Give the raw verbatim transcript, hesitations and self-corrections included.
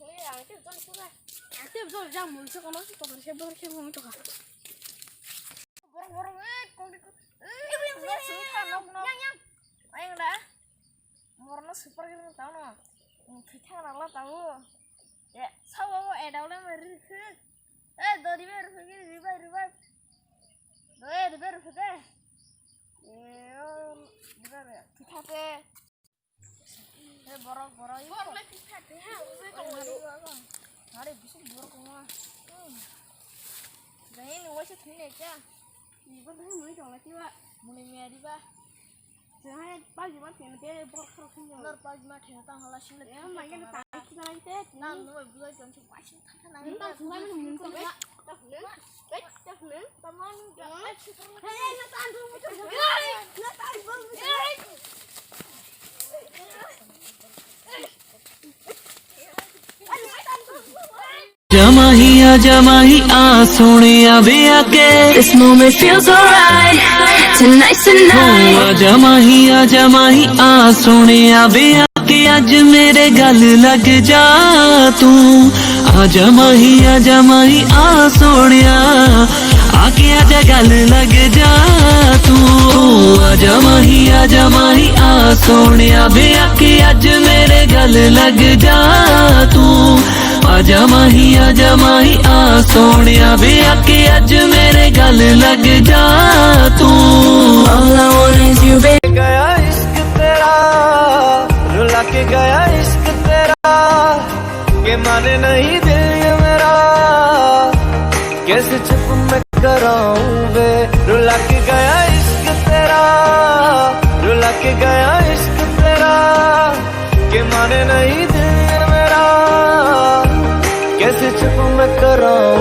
Ang tei jol suga. Ang tei jol jang mun se kono se tokar se bor khe mun tokar. Borok borok eh kok di kok. Eh, yang, yang, yang, yang, yang, yang. Ayang da. Morno super khe tau no. Thwi thang rala tau. Ya, sao eda ule ma ri khe. Eh, do ribai ri khe ribai ribai. Do eh ribai ri khe. Eh, ribai ri. Thwi thang te. Hei borok, borok, borok lai thik thak khe ha, ujui tong lai thik thak. Are bising borok wngma. Hmm. Jai ni waisa thwinai kya? Ni borok hai muni tong lai thik ba. Muni mya di ba. Jai pagi ma thwinai kya borok khoro khum. Nor pagi ma thwinai tang hala sing lai. Ya, ma ya ta thik lai te. Na no bujai tong thik waisa. आजा माही, आजा माही, आ सोनिया वे आके। This moment feels alright. Tonight's the night. ओ आजा माही, आजा माही, आ सोनिया वे आके। आके आज मेरे गल लग जा तू। आजा माही, आजा माही, आ सोनिया, आके आजा गल लग जा तू। आजा माही, आजा माही, आ सोनिया वे आके आज मेरे गल लग जा तू। आजा माही, आजा माही, आ सोनिया वे आके आज मेरे गल लग जा तू। All I want is you, baby। गया इश्क तेरा, रुला के गया इश्क तेरा, के माने नहीं दिल ये मेरा, कैसे चुप मैं कराऊं वे। रुला के गया इश्क तेरा, रुला के गया इश्क तेरा, के माने नहीं दिल ये मेरा, कैसे चुप मैं कराऊं